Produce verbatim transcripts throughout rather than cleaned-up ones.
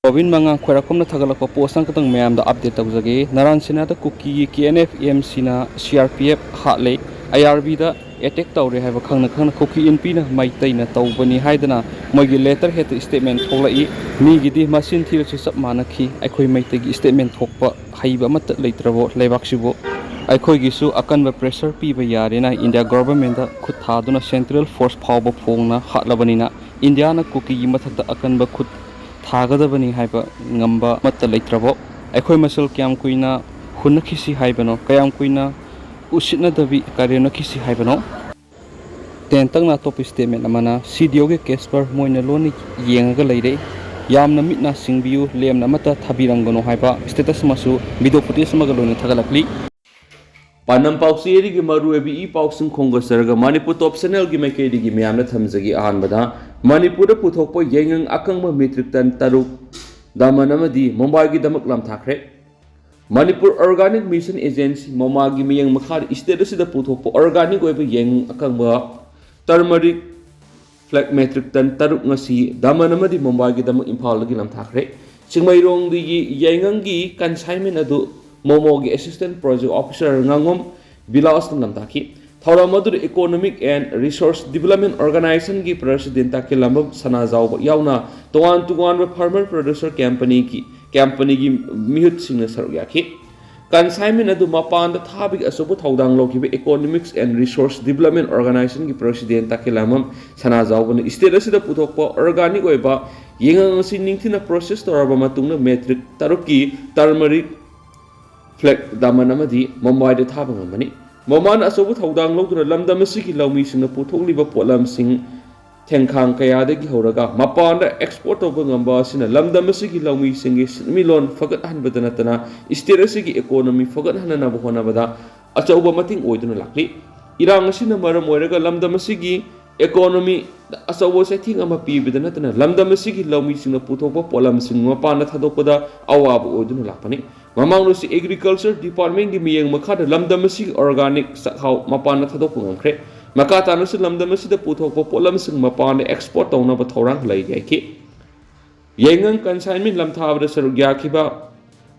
ꯒꯣꯕꯤꯟ ꯃꯉꯥ ꯈ꯭ꯋꯥꯏꯔꯥꯛꯄꯝꯅ ꯊꯥꯒꯠꯂꯛꯄ ꯄꯣꯁ ꯑꯃꯈꯛꯇꯪ ꯃꯌꯥꯝꯗ ꯑꯞꯗꯦꯠ ꯇꯧꯖꯒꯦ꯫ ꯅꯔꯥꯟ ꯁꯦꯅꯥꯗ ꯀꯨꯀꯤꯒꯤ ꯀꯦ ꯑꯦꯟ ꯑꯦꯐ ꯑꯦꯝ ꯁꯤꯅ ꯁꯤ ꯑꯥꯔ ꯄꯤ ꯑꯦꯐ ꯍꯥꯠꯂꯦ, ꯑꯥꯏ ꯑꯥꯔ ꯕꯤꯗ ꯑꯦꯇꯦꯛ ꯇꯧꯔꯦ ꯍꯥꯏꯕ ꯈꯪꯅ ꯈꯪꯅ ꯀꯨꯀꯤ ꯏꯟꯄꯤꯅ ꯃꯩꯇꯩꯅ ꯇꯧꯕꯅꯤ ꯍꯥꯏꯗꯅ ꯃꯣꯏꯒꯤ ꯂꯦꯇꯔ ꯍꯦꯠꯇ ꯏꯁꯇꯦꯠꯃꯦꯟ ꯊꯣꯛꯂꯛꯏ꯫ ꯃꯤꯒꯤꯗꯤ ꯃꯆꯤꯟ ꯊꯤꯔꯁꯨ ꯆꯞ ꯃꯥꯟꯅꯈꯤ꯫ ꯑꯩꯈꯣꯏ ꯃꯩꯇꯩꯒꯤ ꯏꯁꯇꯦꯠꯃꯦꯟ ꯊꯣꯛꯄ ꯍꯩꯕ ꯑꯃꯠꯇ ꯂꯩꯇ꯭ꯔꯕꯣ ꯂꯩꯕꯥꯛꯁꯤꯕꯨ? ꯑꯩꯈꯣꯏꯒꯤꯁꯨ ꯑꯀꯟꯕ ꯄ꯭ꯔꯦꯁꯔ ꯄꯤꯕ ꯌꯥꯔꯦꯅ ꯏꯟꯗꯤꯌꯥ ꯒꯣꯚꯔꯟꯃꯦꯟꯠꯇ ꯈꯨꯠ ꯊꯥꯗꯨꯅ ꯁꯦꯟꯇ꯭ꯔꯦꯜ ꯐꯣꯔꯁ ꯐꯥꯎꯕ ꯐꯣꯡꯅ ꯍꯥꯠꯂꯕꯅꯤꯅ ꯏꯟꯗꯤꯌꯥꯅ ꯀꯨꯀꯤꯒꯤ ꯃꯊꯛꯇ ꯑꯀꯟꯕ ꯈꯨꯠ ꯊꯥꯒꯗꯕꯅꯤ ꯍꯥꯏꯕ ꯉꯝꯕ ꯑꯃꯠꯇ ꯂꯩꯇ꯭ꯔꯕꯣ? ꯑꯩꯈꯣꯏ ꯃꯁꯦꯜ ꯀꯌꯥꯝ ꯀꯨꯏꯅ ꯍꯨꯟꯅꯈꯤꯁꯤ ꯍꯥꯏꯕꯅꯣ? ꯀꯌꯥꯝ ꯀꯨꯏꯅ ꯎꯁꯤꯠꯅꯗꯕꯤ ꯀꯔꯦꯝꯅꯈꯤꯁꯤ ꯍꯥꯏꯕꯅꯣ? ꯇꯦꯟꯇꯛꯅ ꯑꯇꯣꯞꯄ ꯏꯁꯇꯦꯠꯃꯦꯟ ꯑꯃꯅ ꯁꯤ ꯗꯤ ꯑꯣꯒꯤ ꯀꯦꯁꯄꯔ ꯃꯣꯏꯅ ꯂꯣꯟꯅ ꯌꯦꯡꯉꯒ ꯂꯩꯔꯦ꯫ ꯌꯥꯝꯅ ꯃꯤꯠ ꯅꯥ ꯁꯤꯡꯕꯤꯌꯨ, ꯂꯦꯝꯅ ꯑꯃꯠꯇ ꯊꯥꯕꯤꯔꯝꯒꯅꯨ ꯍꯥꯏꯕ ꯁ꯭ꯇꯦꯇꯁ ꯑꯃꯁꯨ ꯚꯤꯗꯤꯑꯣ ꯐꯨꯇꯦꯖ ꯑꯃꯒ ꯂꯣꯏꯅ ꯊꯥꯒꯠꯂꯛꯂꯤ꯫ ꯄꯥꯟꯗꯝ ꯄꯥꯎꯆꯦ ꯑꯦꯔꯤꯒꯤ ꯃꯔꯨꯑꯣꯏꯕ ꯏ ꯄꯥꯎꯁꯤꯡ ꯈꯣꯝꯒꯠꯆꯔꯒ ꯃꯅꯤꯄꯨꯔ ꯇꯣꯞ ꯆꯦꯅꯦꯜꯒꯤ ꯃꯥꯏꯀꯩꯗꯒꯤ ꯃꯌꯥꯝꯅ ꯊꯝꯖꯒꯦ꯫ ꯑꯍꯥꯟꯕꯗ, ꯃꯅꯤꯄꯨꯔꯗ ꯄꯨꯊꯣꯛꯄ ꯌꯥꯏꯉꯪ ꯑꯀꯪꯕ ꯃꯦꯇ꯭ꯔꯤꯛ ꯇꯟ ꯇꯔꯨꯛ ꯗꯃꯟ ꯑꯃꯗꯤ ꯃꯨꯝꯕꯥꯏꯒꯤꯗꯃꯛ ꯂꯝꯊꯥꯈ꯭ꯔꯦ꯫ ꯃꯅꯤꯄꯨꯔ ꯑꯣꯔꯒꯥꯅꯤꯛ ꯃꯤꯁꯟ ꯑꯦꯖꯦꯟꯁꯤ, ꯃꯣꯃꯥꯒꯤ ꯃꯤꯠꯌꯦꯡ ꯃꯈꯥꯗ ꯏꯁꯇꯦꯠ ꯑꯁꯤꯗ ꯄꯨꯊꯣꯛꯄ ꯑꯣꯔꯒꯥꯅꯤꯛ ꯑꯣꯏꯕ ꯌꯥꯏꯉꯪ ꯑꯀꯪꯕ ꯇꯔꯃꯔꯤꯛ ꯐ꯭ꯂꯦꯛ ꯃꯦꯇ꯭ꯔꯤꯛ ꯇꯟ ꯇꯔꯨꯛ ꯉꯁꯤ ꯗꯃꯟ ꯑꯃꯗꯤ ꯃꯨꯝꯕꯥꯏꯒꯤꯗꯃꯛ ꯏꯝꯐꯥꯜꯗꯒꯤ ꯂꯝꯊꯥꯈ꯭ꯔꯦ꯫ ꯆꯤꯡꯃꯩꯔꯣꯡꯗꯒꯤ ꯌꯥꯏꯉꯪꯒꯤ ꯀꯟꯁꯥꯏꯟꯃꯦꯟ ꯑꯗꯨ ꯃꯣꯃꯣꯒꯤ ꯑꯦꯁꯤꯁꯇꯦꯟ ꯄ꯭ꯔꯣꯖꯦꯛ ꯑꯣꯐꯤꯁꯥꯔ ꯉꯥꯉꯣꯝ ꯕꯤꯂꯥꯁꯅ ꯂꯝꯊꯥꯈꯤ꯫ ꯊꯧꯔꯝ ꯑꯗꯨꯗ ꯏꯀꯣꯅꯣꯃꯤꯛ ꯑꯦꯟ ꯔꯤꯁꯣꯔꯁ ꯗꯤꯕꯂꯞꯃꯦꯟ ꯑꯣꯔꯒꯅꯥꯏꯖꯦꯁꯟꯒꯤ ꯄ꯭ꯔꯁꯤꯗꯦꯟ ꯇꯥꯀꯤꯂꯥꯝꯕꯝ ꯁꯅꯥꯖꯥꯎꯕ ꯌꯥꯎꯅ ꯇꯣꯉꯥꯟ ꯇꯣꯉꯥꯟꯕ ꯐꯥꯔꯃꯔ ꯄ꯭ꯔꯣꯗ꯭ꯌꯨꯁꯔ ꯀꯝꯄꯅꯤꯒꯤ ꯀꯝꯄꯅꯤꯒꯤ ꯃꯤꯍꯨꯠꯁꯤꯡꯅ ꯁꯔꯨꯛ ꯌꯥꯈꯤ꯫ ꯀꯟꯁꯥꯏꯟꯃꯦꯟ ꯑꯗꯨ ꯃꯄꯥꯟꯗ ꯊꯥꯕꯒꯤ ꯑꯆꯧꯕ ꯊꯧꯗꯥꯡ ꯂꯧꯈꯤꯕ ꯏꯀꯣꯅꯣꯃꯤꯛꯁ ꯑꯦꯟ ꯔꯤꯁꯣꯔꯁ ꯗꯤꯕꯂꯞꯃꯦꯟ ꯑꯣꯔꯒꯅꯥꯏꯖꯦꯁꯟꯒꯤ ꯄ꯭ꯔꯁꯤꯗꯦꯟ ꯇꯥꯀꯤꯂꯥꯝꯕꯝ ꯁꯅꯥꯖꯥꯎꯕꯅ ꯏꯁꯇꯦꯠ ꯑꯁꯤꯗ ꯄꯨꯊꯣꯛꯄ ꯑꯣꯔꯒꯥꯅꯤꯛ ꯑꯣꯏꯕ ꯌꯥꯏꯉꯪ ꯑꯁꯤ ꯅꯤꯡꯊꯤꯅ ꯄ꯭ꯔꯣꯁꯦꯁ ꯇꯧꯔꯕ ꯃꯇꯨꯡꯗ ꯃꯦꯇ꯭ꯔꯤꯛ ꯇꯔꯨꯛꯀꯤ ꯇꯔꯃꯔꯤꯛ ꯐ꯭ꯂꯦꯛ ꯗꯃꯟ ꯑꯃꯗꯤ ꯃꯨꯝꯕꯥꯏꯗ ꯊꯥꯕ ꯉꯝꯒꯅꯤ꯫ ꯃꯣꯃꯥꯅ ꯑꯆꯧꯕ ꯊꯧꯗꯥꯡ ꯂꯧꯗꯨꯅ ꯂꯝꯗꯝ ꯑꯁꯤꯒꯤ ꯂꯧꯃꯤꯁꯤꯡꯅ ꯄꯨꯊꯣꯛꯂꯤꯕ ꯄꯣꯠꯂꯝꯁꯤꯡ ꯊꯦꯡꯈꯥꯡ ꯀꯌꯥꯗꯒꯤ ꯍꯧꯔꯒ ꯃꯄꯥꯟꯗ ꯑꯦꯛꯁꯄꯣꯔꯠ ꯇꯧꯕ ꯉꯝꯕ ꯑꯁꯤꯅ ꯂꯝꯗꯝ ꯑꯁꯤꯒꯤ ꯂꯧꯃꯤꯁꯤꯡꯒꯤ ꯁꯦꯟꯃꯤꯠꯂꯣꯟ ꯐꯒꯠꯍꯟꯕꯗ ꯅꯠꯇꯅ ꯏꯁꯇꯦꯠ ꯑꯁꯤꯒꯤ ꯏꯀꯣꯅꯣꯃꯤ ꯐꯒꯠꯍꯟꯅꯅꯕ ꯍꯣꯠꯅꯕꯗ ꯑꯆꯧꯕ ꯃꯇꯦꯡ ꯑꯣꯏꯗꯨꯅ ꯂꯥꯛꯂꯤ꯫ ꯏꯔꯥꯡ ꯑꯁꯤꯅ ꯃꯔꯝ ꯑꯣꯏꯔꯒ ꯂꯝꯗꯝ ꯑꯁꯤꯒꯤ ꯏꯀꯣꯅꯣꯃꯤ ꯑꯆꯧꯕ ꯆꯩꯊꯦꯡ ꯑꯃ ꯄꯤꯕꯗ ꯅꯠꯇꯅ ꯂꯝꯗꯝ ꯑꯁꯤꯒꯤ ꯂꯧꯃꯤꯁꯤꯡꯅ ꯄꯨꯊꯣꯛꯄ ꯄꯣꯠꯂꯝꯁꯤꯡ ꯃꯄꯥꯟꯗ ꯊꯥꯗꯣꯛꯄꯗ ꯑꯋꯥꯕ ꯑꯣꯏꯗꯨꯅ ꯂꯥꯛꯄꯅꯤ꯫ ꯃꯃꯥꯡꯗꯁꯨ ꯑꯦꯒ꯭ꯔꯤꯀꯜꯆꯔ ꯗꯤꯄꯥꯔꯠꯃꯦꯟꯒꯤ ꯃꯤꯠꯌꯦꯡ ꯃꯈꯥꯗ ꯂꯝꯗꯝ ꯑꯁꯤꯒꯤ ꯑꯣꯔꯒꯥꯅꯤꯛ ꯆꯥꯛꯍꯥꯎ ꯃꯄꯥꯟꯗ ꯊꯥꯗꯣꯛꯄ ꯉꯝꯈ꯭ꯔꯦ꯫ ꯃꯈꯥ ꯇꯥꯅꯁꯨ ꯂꯝꯗꯝ ꯑꯁꯤꯗ ꯄꯨꯊꯣꯛꯄ ꯄꯣꯠꯂꯝꯁꯤꯡ ꯃꯄꯥꯟꯗ ꯑꯦꯛꯁꯄꯣꯔꯠ ꯇꯧꯅꯕ ꯊꯧꯔꯥꯡ ꯂꯩ ꯍꯥꯏꯈꯤ꯫ ꯌꯥꯏꯉꯪ consignment ꯂꯝꯊꯥꯕꯗ ꯁꯔꯨꯛ ꯌꯥꯈꯤꯕ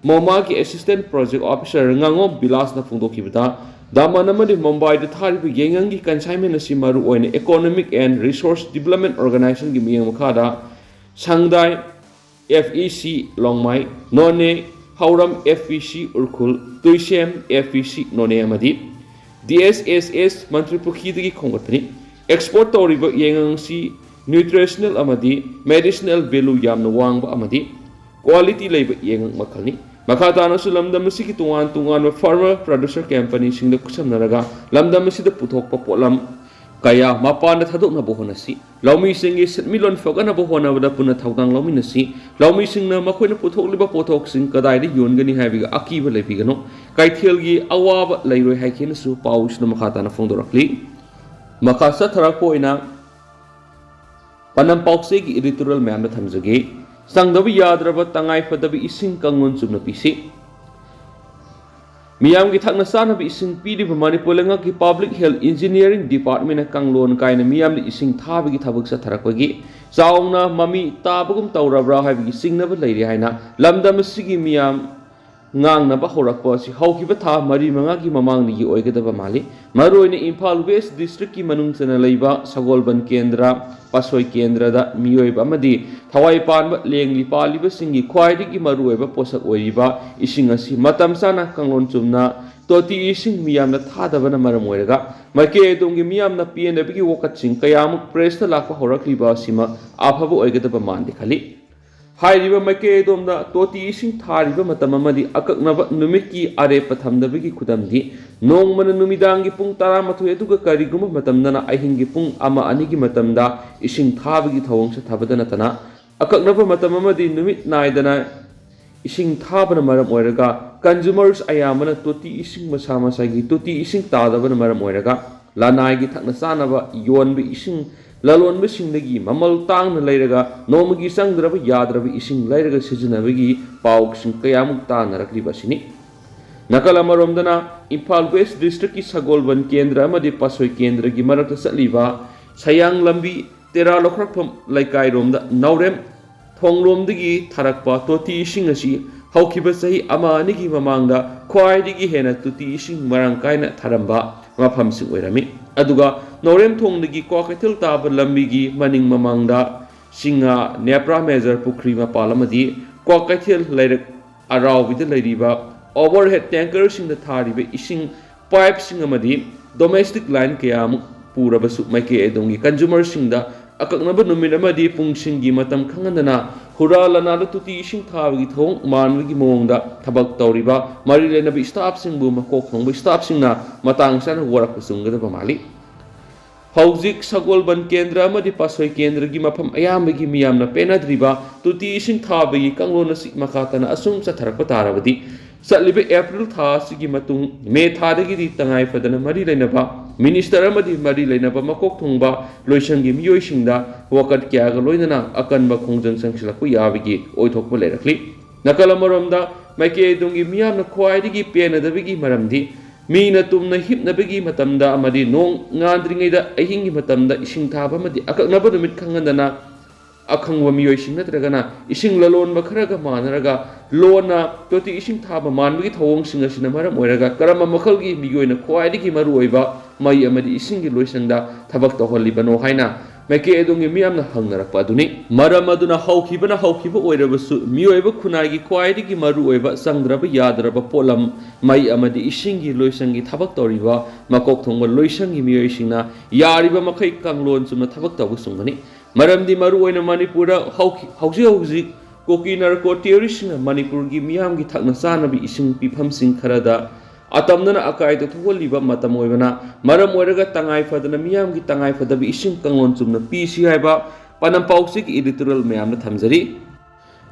ꯃꯣꯃꯥꯒꯤ Assistant Project Officer ꯉꯥꯉꯣꯝ ꯕꯤꯂꯥꯁꯅ ꯐꯣꯡꯗꯣꯛꯈꯤꯕꯗ, ꯗꯃꯟ ꯑꯃꯗꯤ ꯃꯨꯝꯕꯥꯏꯗ ꯊꯥꯔꯤꯕ ꯌꯥꯏꯉꯪꯒꯤ consignment ꯑꯁꯤ ꯃꯔꯨꯑꯣꯏꯅ Economic and Resource Development Organizationꯒꯤ ꯃꯤꯠꯌꯦꯡ ꯃꯈꯥꯗ ꯁꯪꯗꯥꯏ F E C ꯂꯣꯡꯃꯥꯏ, ꯅꯣꯅꯦ ꯍꯧꯔꯝ F E C Ukhrul, ꯇꯨꯏꯁꯦꯝ F E C ꯅꯣꯅꯦ ꯑꯃꯗꯤ D S S S ꯃꯟꯇ꯭ꯔꯤ ꯄꯨꯈ꯭ꯔꯤꯗꯒꯤ ꯈꯣꯝꯒꯠꯄꯅꯤ꯫ Export ꯇꯧꯔꯤꯕ ꯌꯥꯏꯉꯪ ꯑꯁꯤ nutritional ꯑꯃꯗꯤ medicinal value ꯌꯥꯝꯅ ꯋꯥꯡꯕ ꯑꯃꯗꯤ quality ꯂꯩꯕ ꯌꯥꯏꯉꯪ ꯃꯈꯜꯅꯤ꯫ ꯃꯈꯥ ꯇꯥꯅꯁꯨ ꯂꯝꯗꯝ ꯑꯁꯤꯒꯤ ꯇꯣꯉꯥꯟ ꯇꯣꯉꯥꯟꯕ farmer producer companyꯁꯤꯡꯗ ꯈꯨꯠꯁꯝꯅꯔꯒ ꯂꯝꯗꯝ ꯑꯁꯤꯗ ꯄꯨꯊꯣꯛꯄ ꯄꯣꯠꯂꯝ ꯀꯌꯥ ꯃꯄꯥꯟꯗ ꯊꯥꯗꯣꯛꯅꯕ ꯍꯣꯠꯅꯁꯤ꯫ ꯂꯧꯃꯤꯁꯤꯡꯒꯤ ꯁꯦꯟꯃꯤꯠꯂꯣꯟ ꯐꯒꯠꯅꯕ ꯍꯣꯠꯅꯕꯗ ꯄꯨꯟꯅ ꯊꯧꯗꯥꯡ ꯂꯧꯃꯤꯟꯅꯁꯤ꯫ ꯂꯧꯃꯤꯁꯤꯡꯅ ꯃꯈꯣꯏꯅ ꯄꯨꯊꯣꯛꯂꯤꯕ ꯄꯣꯠꯊꯣꯛꯁꯤꯡ ꯀꯗꯥꯏꯗ ꯌꯣꯟꯒꯅꯤ ꯍꯥꯏꯕꯒꯤ ꯑꯀꯤꯕ ꯂꯩꯕꯤꯒꯅꯨ꯫ ꯀꯩꯊꯦꯜꯒꯤ ꯑꯋꯥꯕ ꯂꯩꯔꯣꯏ ꯍꯥꯏꯈꯤꯅꯁꯨ ꯄꯥꯎꯁꯤꯅ ꯃꯈꯥ ꯇꯥꯅ ꯐꯣꯡꯗꯣꯔꯛꯂꯤ꯫ ꯃꯈꯥ ꯆꯠꯊꯔꯛꯄ ꯑꯣꯏꯅ ꯄꯥꯟꯗꯝ ꯄꯥꯎꯆꯦꯒꯤ editorial ꯃꯌꯥꯝꯗ ꯊꯝꯖꯒꯦ꯫ ꯆꯪꯗꯕ ꯌꯥꯗ꯭ꯔꯕ ꯇꯉꯥꯏ ꯐꯗꯕ ꯏꯁꯤꯡ ꯀꯥꯡꯂꯣꯟ ꯆꯨꯝꯅ ꯄꯤꯁꯤ꯫ ꯃꯤꯌꯥꯝꯒꯤ ꯊꯛꯅ ꯆꯥꯅꯕ ꯏꯁꯤꯡ ꯄꯤꯔꯤꯕ ꯃꯅꯤꯄꯨꯔ ꯂꯩꯉꯥꯛꯀꯤ Public Health Engineering Departmentꯅ ꯀꯥꯡꯂꯣꯟ ꯀꯥꯏꯅ ꯃꯤꯌꯥꯝꯗ ꯏꯁꯤꯡ ꯊꯥꯕꯒꯤ ꯊꯕꯛ ꯆꯠꯊꯔꯛꯄꯒꯤ ꯆꯥꯎꯅ ꯃꯃꯤ ꯇꯥꯕꯒꯨꯝ ꯇꯧꯔꯕ꯭ꯔꯥ ꯍꯥꯏꯕꯒꯤ ꯆꯤꯡꯅꯕ ꯂꯩꯔꯤ ꯍꯥꯏꯅ ꯂꯝꯗꯝ ꯑꯁꯤꯒꯤ ꯃꯤꯌꯥꯝ ꯉꯥꯡꯅꯕ ꯍꯧꯔꯛꯄ ꯑꯁꯤ ꯍꯧꯈꯤꯕ ꯊꯥ ꯃꯔꯤ ꯃꯉꯥꯒꯤ ꯃꯃꯥꯡꯗꯒꯤ ꯑꯣꯏꯒꯗꯕ ꯃꯥꯜꯂꯤ꯫ ꯃꯔꯨꯑꯣꯏꯅ ꯏꯝꯐꯥꯜ West Districtꯀꯤ ꯃꯅꯨꯡ ꯆꯟꯅ ꯂꯩꯕ ꯁꯒꯣꯜꯕꯟ ꯀꯦꯟꯗ꯭ꯔ, ꯄꯥꯠꯁꯣꯏ ꯀꯦꯟꯗ꯭ꯔꯗ ꯃꯤꯑꯣꯏꯕ ꯑꯃꯗꯤ ꯊꯋꯥꯏ ꯄꯥꯟꯕ ꯂꯦꯡꯂꯤ ꯄꯥꯜꯂꯤꯕꯁꯤꯡꯒꯤ ꯈ꯭ꯋꯥꯏꯗꯒꯤ ꯃꯔꯨꯑꯣꯏꯕ ꯄꯣꯠꯁꯛ ꯑꯣꯏꯔꯤꯕ ꯏꯁꯤꯡ ꯑꯁꯤ ꯃꯇꯝ ꯆꯥꯅ ꯀꯥꯡꯂꯣꯟ ꯆꯨꯝꯅ ꯇꯣꯇꯤ ꯏꯁꯤꯡ ꯃꯤꯌꯥꯝꯅ ꯊꯥꯗꯕꯅ ꯃꯔꯝ ꯑꯣꯏꯔꯒ ꯃꯥꯏꯀꯩ ꯑꯗꯣꯝꯒꯤ ꯃꯤꯌꯥꯝꯅ ꯄꯦꯟꯗꯕꯒꯤ ꯋꯥꯀꯠꯁꯤꯡ ꯀꯌꯥꯃꯨꯛ pressꯇ ꯂꯥꯛꯄ ꯍꯧꯔꯛꯂꯤꯕ ꯑꯁꯤꯃꯛ ꯑꯐꯕ ꯑꯣꯏꯒꯗꯕ ꯃꯥꯟꯗꯦ ꯈꯜꯂꯤ꯫ ꯍꯥꯏꯔꯤꯕ ꯃꯥꯏꯀꯩ ꯑꯗꯣꯝꯗ ꯇꯣꯇꯤ ꯏꯁꯤꯡ ꯊꯥꯔꯤꯕ ꯃꯇꯝ ꯑꯃꯗꯤ ꯑꯀꯛꯅꯕ ꯅꯨꯃꯤꯠꯀꯤ ꯑꯔꯦꯞꯄ ꯊꯝꯗꯕꯒꯤ ꯈꯨꯗꯝꯗꯤ, ꯅꯣꯡꯃꯅ ꯅꯨꯃꯤꯗꯥꯡꯒꯤ ꯄꯨꯡ ꯇꯔꯥꯃꯥꯊꯣꯏ ꯑꯗꯨꯒ ꯀꯔꯤꯒꯨꯝꯕ ꯃꯇꯝꯗꯅ ꯑꯍꯤꯡꯒꯤ ꯄꯨꯡ ꯑꯃ ꯑꯅꯤꯒꯤ ꯃꯇꯝꯗ ꯏꯁꯤꯡ ꯊꯥꯕꯒꯤ ꯊꯧꯑꯣꯡ ꯆꯠꯊꯕꯗ ꯅꯠꯇꯅ, ꯑꯀꯛꯅꯕ ꯃꯇꯝ ꯑꯃꯗꯤ ꯅꯨꯃꯤꯠ ꯅꯥꯏꯗꯅ ꯏꯁꯤꯡ ꯊꯥꯕꯅ ꯃꯔꯝ ꯑꯣꯏꯔꯒ consumers ꯑꯌꯥꯝꯕꯅ ꯇꯣꯇꯤ ꯏꯁꯤꯡ ꯃꯁꯥ ꯃꯁꯥꯒꯤ ꯇꯣꯇꯤ ꯏꯁꯤꯡ ꯇꯥꯗꯕꯅ ꯃꯔꯝ ꯑꯣꯏꯔꯒ ꯂꯅꯥꯏꯒꯤ ꯊꯛꯅ ꯆꯥꯅꯕ ꯌꯣꯟꯕ ꯏꯁꯤꯡ ꯂꯂꯣꯟꯕꯁꯤꯡꯗꯒꯤ ꯃꯃꯜ ꯇꯥꯡꯅ ꯂꯩꯔꯒ ꯅꯣꯡꯃꯒꯤ ꯆꯪꯗ꯭ꯔꯕ ꯌꯥꯗ꯭ꯔꯕ ꯏꯁꯤꯡ ꯂꯩꯔꯒ ꯁꯤꯖꯤꯟꯅꯕꯒꯤ ꯄꯥꯎꯁꯤꯡ ꯀꯌꯥꯃꯨꯛ ꯇꯥꯅꯔꯛꯂꯤꯕ ꯑꯁꯤꯅꯤ꯫ ꯅꯥꯀꯜ ꯑꯃꯔꯣꯝꯗꯅ ꯏꯝꯐꯥꯜ West Districtꯀꯤ ꯁꯒꯣꯜꯕꯟ ꯀꯦꯟꯗ꯭ꯔ ꯑꯃꯗꯤ ꯄꯥꯠꯁꯣꯏ ꯀꯦꯟꯗ꯭ꯔꯒꯤ ꯃꯔꯛꯇ ꯆꯠꯂꯤꯕ ꯁꯌꯥꯡ ꯂꯝꯕꯤ ꯇꯦꯔꯥ ꯂꯧꯈ꯭ꯔꯛꯐꯝ ꯂꯩꯀꯥꯏꯔꯣꯝꯗ ꯅꯥꯎꯔꯦꯝ ꯊꯣꯡꯂꯣꯝꯗꯒꯤ ꯊꯥꯔꯛꯄ ꯇꯣꯇꯤ ꯏꯁꯤꯡ ꯑꯁꯤ ꯍꯧꯈꯤꯕ ꯆꯍꯤ ꯑꯃ ꯑꯅꯤꯒꯤ ꯃꯃꯥꯡꯗ ꯈ꯭ꯋꯥꯏꯗꯒꯤ ꯍꯦꯟꯅ ꯇꯣꯇꯤ ꯏꯁꯤꯡ ꯃꯔꯥꯡ ꯀꯥꯏꯅ ꯊꯥꯔꯝꯕ ꯃꯐꯝꯁꯤꯡ ꯑꯣꯏꯔꯝꯃꯤ꯫ ꯑꯗꯨꯒ ꯅꯥꯎꯔꯦꯝꯊꯣꯡꯗꯒꯤ ꯀ꯭ꯋꯥꯀꯩꯊꯦꯜ ꯇꯥꯕ ꯂꯝꯕꯤꯒꯤ ꯃꯅꯤꯡ ꯃꯃꯥꯡꯗ ꯁꯤꯡꯉꯥ, ꯅꯦꯄ꯭ꯔꯥ ꯃꯦꯖꯔ ꯄꯨꯈ꯭ꯔꯤ ꯃꯄꯥꯜ ꯑꯃꯗꯤ ꯀ꯭ꯋꯥꯀꯩꯊꯦꯜ ꯂꯩꯔꯛ ꯑꯔꯥꯎꯕꯤꯗ ꯂꯩꯔꯤꯕ overhead tankerꯁꯤꯡꯗ ꯊꯥꯔꯤꯕ ꯏꯁꯤꯡ pipeꯁꯤꯡ ꯑꯃꯗꯤ domestic line ꯀꯌꯥꯃꯨꯛ ꯄꯨꯔꯕꯁꯨ ꯃꯥꯏꯀꯩ ꯑꯗꯣꯝꯒꯤ consumerꯁꯤꯡꯗ ꯑꯀꯛꯅꯕ ꯅꯨꯃꯤꯠ ꯑꯃꯗꯤ ꯄꯨꯡꯁꯤꯡꯒꯤ ꯃꯇꯝ ꯈꯪꯍꯟꯗꯅ ꯍꯨꯔꯥ ꯂꯅꯥꯗ ꯇꯣꯇꯤ ꯏꯁꯤꯡ ꯊꯥꯕꯒꯤ ꯊꯧꯑꯣꯡ ꯃꯥꯟꯕꯒꯤ ꯃꯑꯣꯡꯗ ꯊꯕꯛ ꯇꯧꯔꯤꯕ ꯃꯔꯤ ꯂꯩꯅꯕ staffꯁꯤꯡꯕꯨ ꯃꯀꯣꯛ ꯊꯣꯡꯕ staffꯁꯤꯡꯅ ꯃꯇꯥꯡ ꯆꯥꯅ ꯋꯥꯔꯛꯄ ꯆꯨꯝꯒꯗꯕ ꯃꯥꯜꯂꯤ꯫ ꯍꯧꯖꯤꯛ ꯁꯒꯣꯜꯕꯟ ꯀꯦꯟꯗ꯭ꯔ ꯑꯃꯗꯤ ꯄꯥꯠꯁꯣꯏ ꯀꯦꯟꯗ꯭ꯔꯒꯤ ꯃꯐꯝ ꯑꯌꯥꯝꯕꯒꯤ ꯃꯤꯌꯥꯝꯅ ꯄꯦꯟꯅꯗ꯭ꯔꯤꯕ ꯇꯣꯇꯤ ꯏꯁꯤꯡ ꯊꯥꯕꯒꯤ ꯀꯥꯡꯂꯣꯟ ꯑꯁꯤ ꯃꯈꯥ ꯇꯥꯅ ꯑꯁꯨꯝ ꯆꯠꯊꯔꯛꯄ ꯇꯥꯔꯕꯗꯤ, ꯆꯠꯂꯤꯕ ꯑꯦꯄ꯭ꯔꯤꯜ ꯊꯥ ꯑꯁꯤꯒꯤ ꯃꯇꯨꯡ ꯃꯦ ꯊꯥꯗꯒꯤꯗꯤ ꯇꯉꯥꯏ ꯐꯗꯅ ꯃꯔꯤ ꯂꯩꯅꯕ minister ꯑꯃꯗꯤ ꯃꯔꯤ ꯂꯩꯅꯕ ꯃꯀꯣꯛ ꯊꯣꯡꯕ ꯂꯣꯏꯁꯪꯒꯤ ꯃꯤꯑꯣꯏꯁꯤꯡꯗ ꯋꯥꯀꯠ ꯀꯌꯥꯒ ꯂꯣꯏꯅꯅ ꯑꯀꯟꯕ ꯈꯣꯡꯖꯪ ꯆꯪꯁꯤꯜꯂꯛꯄ ꯌꯥꯕꯒꯤ ꯑꯣꯏꯊꯣꯛꯄ ꯂꯩꯔꯛꯂꯤ꯫ ꯅꯥꯀꯜ ꯑꯃꯔꯣꯝꯗ, ꯃꯥꯏꯀꯩ ꯑꯗꯣꯝꯒꯤ ꯃꯤꯌꯥꯝꯅ ꯈ꯭ꯋꯥꯏꯗꯒꯤ ꯄꯦꯟꯅꯗꯕꯒꯤ ꯃꯔꯝꯗꯤ ꯃꯤꯅ ꯇꯨꯝꯅ ꯍꯤꯞꯅꯕꯒꯤ ꯃꯇꯝꯗ ꯑꯃꯗꯤ ꯅꯣꯡ ꯉꯥꯟꯗ꯭ꯔꯤꯉꯩꯗ ꯑꯍꯤꯡꯒꯤ ꯃꯇꯝꯗ ꯏꯁꯤꯡ ꯊꯥꯕ ꯑꯃꯗꯤ ꯑꯀꯛꯅꯕ ꯅꯨꯃꯤꯠ ꯈꯪꯍꯟꯗꯅ ꯑꯈꯪꯕ ꯃꯤꯑꯣꯏꯁꯤꯡ ꯅꯠꯇ꯭ꯔꯒꯅ ꯏꯁꯤꯡ ꯂꯂꯣꯟꯕ ꯈꯔꯒ ꯃꯥꯟꯅꯔꯒ ꯂꯣꯟꯅ ꯇꯣꯇꯤ ꯏꯁꯤꯡ ꯊꯥꯕ ꯃꯥꯟꯕꯒꯤ ꯊꯧꯑꯣꯡꯁꯤꯡ ꯑꯁꯤꯅ ꯃꯔꯝ ꯑꯣꯏꯔꯒ ꯀꯔꯝꯕ ꯃꯈꯜꯒꯤ ꯃꯤꯑꯣꯏꯅ ꯈ꯭ꯋꯥꯏꯗꯒꯤ ꯃꯔꯨꯑꯣꯏꯕ ꯃꯩ ꯑꯃꯗꯤ ꯏꯁꯤꯡꯒꯤ ꯂꯣꯏꯁꯪꯗ ꯊꯕꯛ ꯇꯧꯍꯜꯂꯤꯕꯅꯣ ꯍꯥꯏꯅ ꯃꯥꯏꯀꯩ ꯑꯗꯣꯝꯒꯤ ꯃꯤꯌꯥꯝꯅ ꯍꯪꯅꯔꯛꯄ ꯑꯗꯨꯅꯤ꯫ ꯃꯔꯝ ꯑꯗꯨꯅ ꯍꯧꯈꯤꯕꯅ ꯍꯧꯈꯤꯕ ꯑꯣꯏꯔꯕꯁꯨ, ꯃꯤꯑꯣꯏꯕ ꯈꯨꯟꯅꯥꯏꯒꯤ ꯈ꯭ꯋꯥꯏꯗꯒꯤ ꯃꯔꯨꯑꯣꯏꯕ ꯆꯪꯗ꯭ꯔꯕ ꯌꯥꯗ꯭ꯔꯕ ꯄꯣꯠꯂꯝ ꯃꯩ ꯑꯃꯗꯤ ꯏꯁꯤꯡꯒꯤ ꯂꯣꯏꯁꯪꯒꯤ ꯊꯕꯛ ꯇꯧꯔꯤꯕ ꯃꯀꯣꯛ ꯊꯣꯡꯕ ꯂꯣꯏꯁꯪꯒꯤ ꯃꯤꯑꯣꯏꯁꯤꯡꯅ ꯌꯥꯔꯤꯕ ꯃꯈꯩ ꯀꯥꯡꯂꯣꯟ ꯆꯨꯝꯅ ꯊꯕꯛ ꯇꯧꯕ ꯆꯨꯝꯒꯅꯤ꯫ ꯃꯔꯝꯗꯤ ꯃꯔꯨꯑꯣꯏꯅ ꯃꯅꯤꯄꯨꯔꯗ ꯍꯧꯈꯤ-, ꯍꯧꯖꯤꯛ ꯍꯧꯖꯤꯛ ꯀꯨꯀꯤ narco terroristꯁꯤꯡꯅ ꯃꯅꯤꯄꯨꯔꯒꯤ ꯃꯤꯌꯥꯝꯒꯤ ꯊꯛꯅ ꯆꯥꯅꯕ ꯏꯁꯤꯡ ꯄꯤꯐꯝꯁꯤꯡ ꯈꯔꯗ ꯑꯇꯝꯅꯅ ꯑꯀꯥꯏ ꯊꯣꯛꯍꯜꯂꯤꯕ ꯃꯇꯝ ꯑꯣꯏꯕꯅ ꯃꯔꯝ ꯑꯣꯏꯔꯒ ꯇꯉꯥꯏ ꯐꯗꯅ ꯃꯤꯌꯥꯝꯒꯤ ꯇꯉꯥꯏ ꯐꯗꯕ ꯏꯁꯤꯡ ꯀꯥꯡꯂꯣꯟ ꯆꯨꯝꯅ ꯄꯤꯁꯤ ꯍꯥꯏꯕ ꯄꯥꯎꯆꯦꯒꯤ editorial ꯃꯌꯥꯝꯗ ꯊꯝꯖꯔꯤ꯫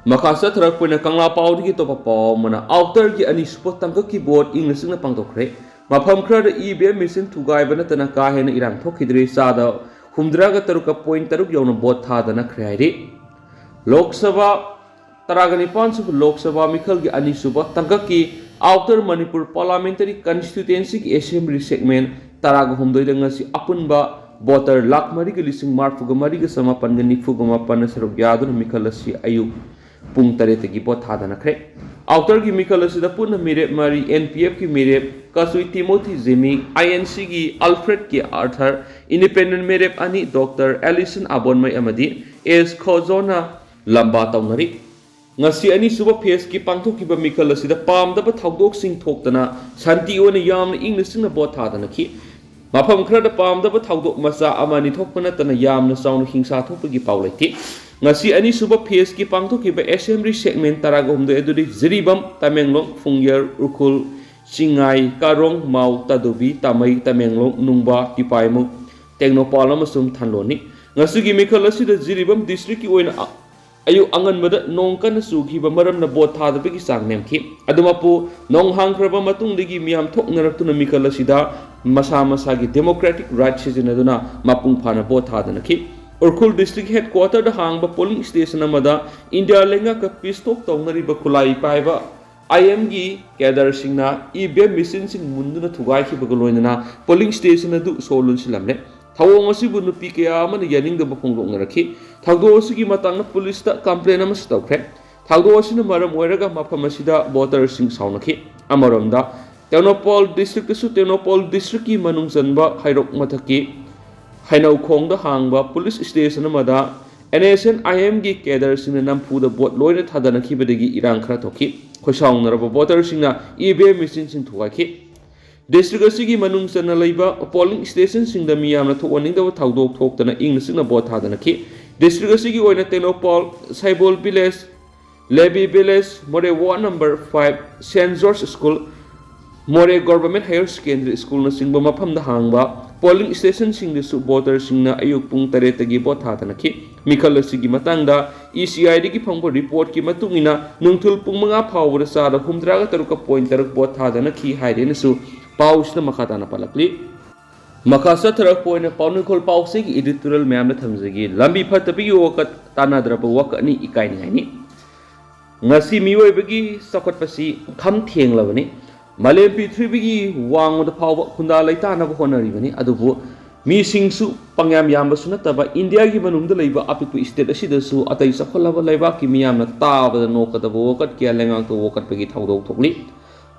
ꯃꯈꯥ ꯆꯠꯊꯔꯛꯄ ꯑꯣꯏꯅ ꯀꯪꯂꯥ ꯄꯥꯎꯗꯒꯤ ꯑꯇꯣꯞꯄ ꯄꯥꯎ ꯑꯃꯅ, ꯑꯥꯎꯇꯔꯒꯤ ꯑꯅꯤꯁꯨꯕ ꯇꯥꯡꯀꯛꯀꯤ ꯚꯣꯠ ꯏꯪꯅ ꯆꯤꯛꯅ ꯄꯥꯡꯊꯣꯛꯈ꯭ꯔꯦ꯫ ꯃꯐꯝ ꯈꯔꯗ ꯏ ꯚꯤ ꯑꯦꯝ ꯃꯦꯆꯤꯟ ꯊꯨꯒꯥꯏꯕ ꯅꯠꯇꯅ ꯀꯥ ꯍꯦꯟꯅ ꯏꯔꯥꯡ ꯊꯣꯛꯈꯤꯗ꯭ꯔꯦ꯫ ꯆꯥꯗ ꯍꯨꯝꯗ꯭ꯔꯥꯒ ꯇꯔꯨꯛꯀ ꯄꯣꯏꯟ ꯇꯔꯨꯛ ꯌꯧꯅ ꯚꯣꯠ ꯊꯥꯗꯅꯈ꯭ꯔꯦ ꯍꯥꯏꯔꯤ꯫ ꯂꯣꯛ ꯁꯚꯥ, ꯇꯔꯥꯒ ꯅꯤꯄꯥꯟ ꯁꯨꯕ ꯂꯣꯛ ꯁꯚꯥ ꯃꯤꯈꯜꯒꯤ ꯑꯅꯤꯁꯨꯕ ꯇꯥꯡꯀꯛꯀꯤ ꯑꯥꯎꯇꯔ ꯃꯅꯤꯄꯨꯔ ꯄꯥꯔꯂꯥꯃꯦꯟꯇꯔꯤ ꯀꯟꯁꯇꯤꯇ꯭ꯌꯨꯑꯦꯟꯁꯤꯒꯤ ꯑꯦꯁꯦꯝꯕ꯭ꯂꯤ ꯁꯦꯒꯃꯦꯟ ꯇꯔꯥꯒ ꯍꯨꯝꯗꯣꯏꯗ ꯉꯁꯤ ꯑꯄꯨꯟꯕ ꯚꯣꯇꯔ ꯂꯥꯈ ꯃꯔꯤꯒ ꯂꯤꯁꯤꯡ ꯃꯔꯤꯐꯨꯒ ꯃꯔꯤꯒ ꯆꯃꯥꯄꯟꯒ ꯅꯤꯐꯨꯒ ꯃꯥꯄꯟꯅ ꯁꯔꯨꯛ ꯌꯥꯗꯨꯅ ꯃꯤꯈꯜ ꯑꯁꯤ ꯑꯌꯨꯛ ꯄꯨꯡ ꯇꯔꯦꯠꯇꯒꯤ ꯚꯣꯠ ꯊꯥꯗꯅꯈ꯭ꯔꯦ꯫ ꯑꯥꯎꯇꯔꯒꯤ ꯃꯤꯈꯜ ꯑꯁꯤꯗ ꯄꯨꯟꯅ ꯃꯤꯔꯦꯞ ꯃꯔꯤ, ꯑꯦꯟ ꯄꯤ ꯑꯦꯐꯀꯤ ꯃꯤꯔꯦꯞ ꯀꯁꯨꯏ ꯇꯤꯃꯣꯊꯤ ꯖꯤꯃꯤ, ꯑꯥꯏ ꯑꯦꯟ ꯁꯤꯒꯤ ꯑꯜꯐ꯭ꯔꯦꯗ ꯀꯦ ꯑꯥꯔꯊꯔ, ꯏꯟꯗꯤꯄꯦꯟꯗꯦꯟ ꯃꯤꯔꯦꯞ ꯑꯅꯤ, ꯗꯣꯛꯇꯔ ꯑꯦꯂꯤꯁꯟ ꯑꯕꯣꯟꯃꯩ ꯑꯃꯗꯤ ꯑꯦꯁ ꯈꯣꯖꯣꯅ ꯂꯝꯕꯥ ꯇꯧꯅꯔꯤ꯫ ꯉꯁꯤ ꯑꯅꯤꯁꯨꯕ ꯐꯦꯖꯀꯤ ꯄꯥꯡꯊꯣꯛꯈꯤꯕ ꯃꯤꯈꯜ ꯑꯁꯤꯗ ꯄꯥꯝꯗꯕ ꯊꯧꯗꯣꯛꯁꯤꯡ ꯊꯣꯛꯇꯅ ꯁꯥꯟꯇꯤ ꯑꯣꯏꯅ ꯌꯥꯝꯅ ꯏꯪꯅ ꯆꯤꯛꯅ ꯚꯣꯠ ꯊꯥꯗꯅꯈꯤ꯫ ꯃꯐꯝ ꯈꯔꯗ ꯄꯥꯝꯗꯕ ꯊꯧꯗꯣꯛ ꯃꯆꯥ ꯑꯃ ꯑꯅꯤ ꯊꯣꯛꯄ ꯅꯠꯇꯅ ꯌꯥꯝꯅ ꯆꯥꯎꯅ ꯍꯤꯡꯁꯥ ꯊꯣꯛꯄꯒꯤ ꯄꯥꯎ ꯂꯩꯇꯦ꯫ ꯉꯁꯤ ꯑꯅꯤꯁꯨꯕ ꯐꯦꯖꯀꯤ ꯄꯥꯡꯊꯣꯛꯈꯤꯕ ꯑꯦꯁꯦꯝꯕ꯭ꯂꯤ ꯁꯦꯒꯃꯦꯟ ꯇꯔꯥꯒ ꯍꯨꯝꯗꯣꯏ ꯑꯗꯨꯗꯤ ꯖꯤꯔꯤꯕꯥꯝ, ꯇꯃꯦꯡꯂꯣꯡ, ꯐꯨꯡꯌꯔ, ꯎꯈ꯭ꯔꯨꯜ, ꯆꯤꯡꯉꯥꯏ, ꯀꯥꯔꯣꯡ, ꯃꯥꯎ, ꯇꯥꯗꯨꯕꯤ, ꯇꯥꯃꯩ, ꯇꯃꯦꯡꯂꯣꯡ, ꯅꯨꯡꯕꯥ, ꯇꯤꯄꯥꯏꯃꯨꯛ, ꯇꯦꯡꯅꯧꯄꯥꯜ ꯑꯃꯁꯨꯡ ꯊꯥꯟꯂꯣꯟꯅꯤ꯫ ꯉꯁꯤꯒꯤ ꯃꯤꯈꯜ ꯑꯁꯤꯗ ꯖꯤꯔꯤꯕꯥꯝ ꯗꯤꯁꯇ꯭ꯔꯤꯛꯀꯤ ꯑꯣꯏꯅ ꯑ-, ꯑꯌꯨꯛ ꯑꯉꯟꯕꯗ ꯅꯣꯡ ꯀꯟꯅ ꯆꯨꯈꯤꯕ ꯃꯔꯝꯅ ꯚꯣꯠ ꯊꯥꯗꯕꯒꯤ ꯆꯥꯡ ꯅꯦꯝꯈꯤ꯫ ꯑꯗꯨꯃꯛꯄꯨ, ꯅꯣꯡ ꯍꯥꯡꯈ꯭ꯔꯕ ꯃꯇꯨꯡꯗꯒꯤ ꯃꯤꯌꯥꯝ ꯊꯣꯛꯅꯔꯛꯇꯨꯅ ꯃꯤꯈꯜ ꯑꯁꯤꯗ ꯃꯁꯥ ꯃꯁꯥꯒꯤ ꯗꯦꯃꯣꯀ꯭ꯔꯦꯇꯤꯛ ꯔꯥꯏꯠ ꯁꯤꯖꯤꯟꯅꯗꯨꯅ ꯃꯄꯨꯡ ꯐꯥꯅ ꯚꯣꯠ ꯊꯥꯗꯅꯈꯤ꯫ ꯎꯈ꯭ꯔꯨꯜ ꯗꯤꯁꯇ꯭ꯔꯤꯛ ꯍꯦꯗꯀ꯭ꯋꯥꯇꯔꯗ ꯍꯥꯡꯕ ꯄꯣꯂꯤꯡ ꯁ꯭ꯇꯦꯁꯟ ꯑꯃꯗ ꯏꯟꯗꯤꯌꯥ ꯂꯩꯉꯥꯛꯀ ꯄꯤꯁ ꯇꯣꯛ ꯇꯧꯅꯔꯤꯕ ꯈꯨꯠꯂꯥꯏ ꯄꯥꯏꯕ ꯑꯥꯏ ꯑꯦꯝꯒꯤ ꯀꯦꯗꯔꯁꯤꯡꯅ ꯏ ꯚꯤ ꯑꯦꯝ ꯃꯦꯆꯤꯟꯁꯤꯡ ꯃꯨꯟꯗꯨꯅ ꯊꯨꯒꯥꯏꯈꯤꯕꯒ ꯂꯣꯏꯅꯅ ꯄꯣꯂꯤꯡ ꯁ꯭ꯇꯦꯁꯟ ꯑꯗꯨ ꯁꯣ ꯂꯣꯟꯁꯤꯜꯂꯝꯂꯦ꯫ ꯊꯧꯑꯣꯡ ꯑꯁꯤꯕꯨ ꯅꯨꯄꯤ ꯀꯌꯥ ꯑꯃꯅ ꯌꯥꯅꯤꯡꯗꯕ ꯐꯣꯡꯗꯣꯛꯅꯔꯛꯈꯤ꯫ ꯊꯧꯗꯣꯛ ꯑꯁꯤꯒꯤ ꯃꯇꯥꯡꯗ ꯄꯨꯂꯤꯁꯇ ꯀꯝꯄ꯭ꯂꯦꯟ ꯑꯃꯁꯨ ꯇꯧꯈ꯭ꯔꯦ꯫ ꯊꯧꯗꯣꯛ ꯑꯁꯤꯅ ꯃꯔꯝ ꯑꯣꯏꯔꯒ ꯃꯐꯝ ꯑꯁꯤꯗ ꯚꯣꯇꯔꯁꯤꯡ ꯁꯥꯎꯅꯈꯤ꯫ ꯑꯃꯔꯣꯝꯗ, ꯇꯦꯡꯅꯧꯄꯥꯜ ꯗꯤꯁꯇ꯭ꯔꯤꯛꯇꯁꯨ ꯇꯦꯡꯅꯧꯄꯥꯜ ꯗꯤꯁꯇ꯭ꯔꯤꯛꯀꯤ ꯃꯅꯨꯡ ꯆꯟꯕ ꯍꯩꯔꯣꯛ ꯃꯊꯛꯀꯤ ꯍꯩꯅꯧꯈꯣꯡꯗ ꯍꯥꯡꯕ ꯄꯨꯂꯤꯁ ꯁ꯭ꯇꯦꯁꯟ ꯑꯃꯗ ꯑꯦꯟ ꯑꯦꯁ ꯑꯦꯟ ꯑꯥꯏ ꯑꯦꯝꯒꯤ ꯀꯦꯗꯔꯁꯤꯡꯅ ꯅꯝꯐꯨꯗ ꯚꯣꯠ ꯂꯣꯏꯅ ꯊꯥꯗꯅꯈꯤꯕꯗꯒꯤ ꯏꯔꯥꯡ ꯈꯔ ꯊꯣꯛꯈꯤ꯫ ꯈꯣꯏꯁꯥꯎꯅꯔꯕ ꯚꯣꯇꯔꯁꯤꯡꯅ ꯏ ꯚꯤ ꯑꯦꯝ ꯃꯦꯆꯤꯟꯁꯤꯡ ꯊꯨꯒꯥꯏꯈꯤ꯫ ꯗꯤꯁꯇ꯭ꯔꯤꯛ ꯑꯁꯤꯒꯤ ꯃꯅꯨꯡ ꯆꯟꯅ ꯂꯩꯕ ꯄꯣꯂꯤꯡ ꯁ꯭ꯇꯦꯁꯟꯁꯤꯡꯗ ꯃꯤꯌꯥꯝꯅ ꯊꯣꯛꯍꯟꯅꯤꯡꯗꯕ ꯊꯧꯗꯣꯛ ꯊꯣꯛꯇꯅ ꯏꯪꯅ ꯆꯤꯛꯅ ꯚꯣꯠ ꯊꯥꯗꯅꯈꯤ꯫ ꯗꯤꯁꯇ꯭ꯔꯤꯛ ꯑꯁꯤꯒꯤ ꯑꯣꯏꯅ Tengnoupal, Saibol village, Lebi village, Moreh ward number five, saint George school, Moreh government higher secondary ꯁ꯭ꯀꯨꯜꯅꯆꯤꯡꯕ ꯃꯐꯝꯗ ꯍꯥꯡꯕ ꯄꯣꯂꯤꯡ ꯁ꯭ꯇꯦꯁꯟꯁꯤꯡꯗꯁꯨ ꯚꯣꯇꯔꯁꯤꯡꯅ ꯑꯌꯨꯛ ꯄꯨꯡ ꯇꯔꯦꯠꯇꯒꯤ ꯚꯣꯠ ꯊꯥꯗꯅꯈꯤ꯫ ꯃꯤꯈꯜ ꯑꯁꯤꯒꯤ ꯃꯇꯥꯡꯗ ꯏ ꯁꯤ ꯑꯥꯏꯗꯒꯤ ꯐꯪꯕ ꯔꯤꯄꯣꯔꯠꯀꯤ ꯃꯇꯨꯡ ꯏꯟꯅ, ꯅꯨꯡꯊꯤꯜ ꯄꯨꯡ ꯃꯉꯥ ꯐꯥꯎꯕꯗ ꯆꯥꯗ ꯍꯨꯝꯗ꯭ꯔꯥꯒ ꯇꯔꯨꯛꯀ ꯄꯣꯏꯟꯠ ꯇꯔꯨꯛ ꯚꯣꯠ ꯊꯥꯗꯅꯈꯤ ꯍꯥꯏꯔꯦꯅꯁꯨ ꯄꯥꯎꯁꯤꯗ ꯃꯈꯥ ꯇꯥꯅ ꯄꯜꯂꯛꯂꯤ꯫ ꯃꯈꯥ ꯆꯠꯊꯔꯛꯄ ꯑꯣꯏꯅ ꯄꯥꯎꯅꯤꯡꯈꯣꯜ ꯄꯥꯎꯆꯦꯒꯤ editorial ꯃꯌꯥꯝꯗ ꯊꯝꯖꯒꯦ꯫ ꯂꯝꯕꯤ ꯐꯠꯇꯕꯒꯤ ꯋꯥꯀꯠ, ꯇꯥꯟꯅꯗ꯭ꯔꯕ ꯋꯥꯀꯠꯅꯤ, ꯏꯀꯥꯏꯅꯤꯡꯉꯥꯏꯅꯤ꯫ ꯉꯁꯤ ꯃꯤꯑꯣꯏꯕꯒꯤ ꯆꯥꯎꯈꯠꯄꯁꯤ ꯈꯝ ꯊꯦꯡꯂꯕꯅꯤ꯫ ꯃꯥꯂꯦꯝ ꯄ꯭ꯔꯤꯊꯤꯕꯤꯒꯤ ꯋꯥꯡꯃꯗ ꯐꯥꯎꯕ ꯈꯨꯟꯗꯥ ꯂꯩꯇꯥꯅꯕ ꯍꯣꯠꯅꯔꯤꯕꯅꯤ꯫ ꯑꯗꯨꯕꯨ ꯃꯤꯁꯤꯡꯁꯨ ꯄꯪꯌꯥꯝ ꯌꯥꯝꯕꯁꯨ ꯅꯠꯇꯕ ꯏꯟꯗꯤꯌꯥꯒꯤ ꯃꯅꯨꯡꯗ ꯂꯩꯕ ꯑꯄꯤꯛꯄ state ꯑꯁꯤꯗꯁꯨ ꯑꯇꯩ ꯆꯥꯎꯈꯠꯂꯕ ꯂꯩꯕꯥꯛꯀꯤ ꯃꯤꯌꯥꯝꯅ ꯇꯥꯕꯗ ꯅꯣꯛꯀꯗꯕ ꯋꯥꯀꯠ ꯀꯌꯥ ꯂꯩꯉꯥꯛꯇ ꯋꯥꯀꯠꯄꯒꯤ ꯊꯧꯗꯣꯛ ꯊꯣꯛꯂꯤ꯫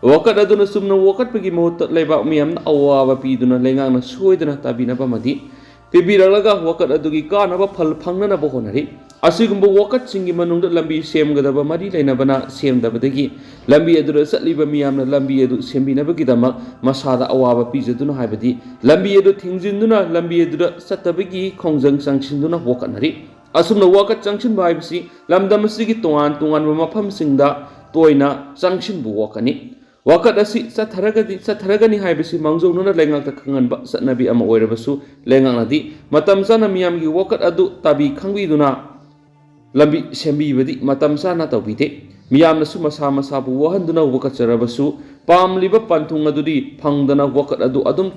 ꯋꯥꯀꯠ ꯑꯗꯨꯅ ꯆꯨꯝꯅ ꯋꯥꯀꯠꯄꯒꯤ ꯃꯍꯨꯠꯇ ꯂꯩꯕꯥꯛ ꯃꯤꯌꯥꯝꯅ ꯑꯋꯥꯕ ꯄꯤꯗꯨꯅ ꯂꯩꯉꯥꯛꯅ ꯁꯣꯏꯗꯅ ꯇꯥꯕꯤꯅꯕ ꯑꯃꯗꯤ ꯄꯤꯕꯤꯔꯛꯂꯒ ꯋꯥꯀꯠ ꯑꯗꯨꯒꯤ ꯀꯥꯟꯅꯕ ꯐꯜ ꯐꯪꯅꯅꯕ ꯍꯣꯠꯅꯔꯤ꯫ ꯑꯁꯤꯒꯨꯝꯕ ꯋꯥꯀꯠꯁꯤꯡꯒꯤ ꯃꯅꯨꯡꯗ ꯂꯝꯕꯤ ꯁꯦꯝꯒꯗꯕ ꯃꯔꯤ ꯂꯩꯅꯕꯅ ꯁꯦꯝꯗꯕꯗꯒꯤ ꯂꯝꯕꯤ ꯑꯗꯨꯗ ꯆꯠꯂꯤꯕ ꯃꯤꯌꯥꯝꯅ ꯂꯝꯕꯤ ꯑꯗꯨ ꯁꯦꯝꯕꯤꯅꯕꯒꯤꯗꯃꯛ ꯃꯁꯥꯗ ꯑꯋꯥꯕ ꯄꯤꯖꯗꯨꯅ ꯍꯥꯏꯕꯗꯤ ꯂꯝꯕꯤ ꯑꯗꯨ ꯊꯤꯡꯖꯤꯟꯗꯨꯅ ꯂꯝꯕꯤ ꯑꯗꯨꯗ ꯆꯠꯇꯕꯒꯤ ꯈꯣꯡꯖꯪ ꯆꯪꯁꯤꯟꯗꯨꯅ ꯋꯥꯀꯠꯅꯔꯤ꯫ ꯑꯁꯨꯝꯅ ꯋꯥꯀꯠ ꯆꯪꯁꯤꯟꯕ ꯍꯥꯏꯕꯁꯤ ꯂꯝꯗꯝ ꯑꯁꯤꯒꯤ ꯇꯣꯉꯥꯟ ꯇꯣꯉꯥꯟꯕ ꯃꯐꯝꯁꯤꯡꯗ ꯇꯣꯏꯅ ꯆꯪꯁꯤꯟꯕ ꯋꯥꯀꯠꯅꯤ꯫ ꯋꯥꯀꯠ ꯑꯁꯤ ꯆꯠꯊꯔꯒꯗꯤ ꯆꯠꯊꯔꯒꯅꯤ ꯍꯥꯏꯕꯁꯤ ꯃꯥꯡꯖꯧꯅꯅ ꯂꯩꯉꯥꯛꯇ ꯈꯪꯍꯟꯕ ꯆꯠꯅꯕꯤ ꯑꯃ ꯑꯣꯏꯔꯕꯁꯨ ꯂꯩꯉꯥꯛꯅꯗꯤ ꯃꯇꯝ ꯆꯥꯅ ꯃꯤꯌꯥꯝꯒꯤ ꯋꯥꯀꯠ ꯑꯗꯨ ꯇꯥꯕꯤ ꯈꯪꯕꯤꯗꯨꯅ ꯂꯝꯕꯤ ꯁꯦꯝꯕꯤꯕꯗꯤ ꯃꯇꯝ ꯆꯥꯅ ꯇꯧꯕꯤꯗꯦ꯫ ꯃꯤꯌꯥꯝꯅꯁꯨ ꯃꯁꯥ ꯃꯁꯥꯕꯨ ꯋꯥꯍꯟꯗꯨꯅ ꯋꯥꯀꯠꯆꯔꯕꯁꯨ ꯄꯥꯝꯂꯤꯕ ꯄꯟꯊꯨꯡ ꯑꯗꯨꯗꯤ ꯐꯪꯗꯅ ꯋꯥꯀꯠ ꯑꯗꯨ ꯑꯗꯨꯝ